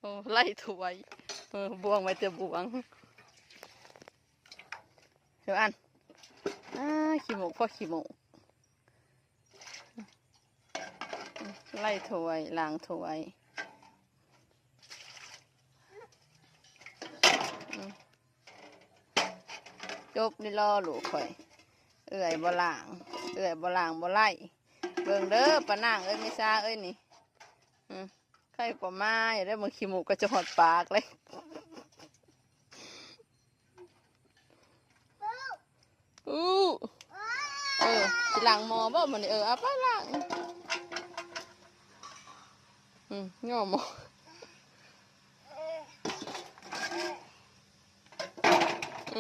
ໂອ້ ໄລ່ຖ້ວຍ ເອີ ບ່ວງໄວ້ແຕ່ບ່ວງ ເຮັດອັນ ອ້າ ຂີ້ໝົກ ພໍຂີ້ໝົກ ໄລ່ຖ້ວຍ ລ້າງຖ້ວຍ ອືມ ຈົບນີ້ລໍລູກຂ້ອຍ ເອື້ອຍບໍ່ລ້າງ ເອື້ອຍບໍ່ລ້າງບໍ່ໄລ່ ເບິ່ງເດີປ້ານາງເອີຍ ແມ່ຊາເອີຍນີ້ ອືມ ໄຄກວ່າໝາຢູ່ເດີ ເບິ່ງຂີ້ໝູກກໍຈະຮອດປາກເລີຍ. ອູ້ ເອີ ຊິລ້າງໝໍ້ບໍ່ມື້ນີ້? ເອີ ເອົາໄປລ້າງ ອືມ ຍໍໝໍ້ ອ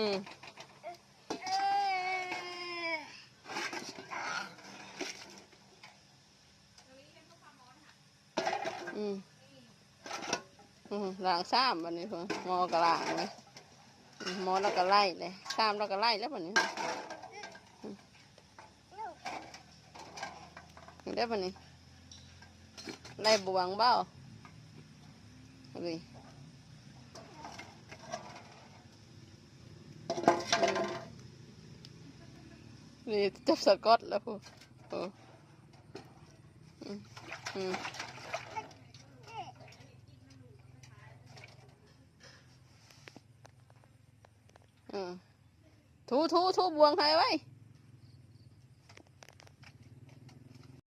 ືມ ອືມ ອືມ ລ້າງຊາມບັດນີ້ ໝໍ້ກໍລ້າງເລີຍ ໝໍ້ແລ້ວກໍໄລ່ເລີຍ ຊາມແລ້ວກໍໄລ່ແລ້ວບັດນີ້ ອືມ ເດ້ບັດນີ້ ໄລ່ບ່ວງບໍ່? ເອີຍ ອືມ ນີ້ຈັບສະກອດແລ້ວພຸ້ນ ໂອ້ ອືມ ອືມ ເອີ ຖູ ຖູ ຖູບ່ວງໃຫ້ໄວ.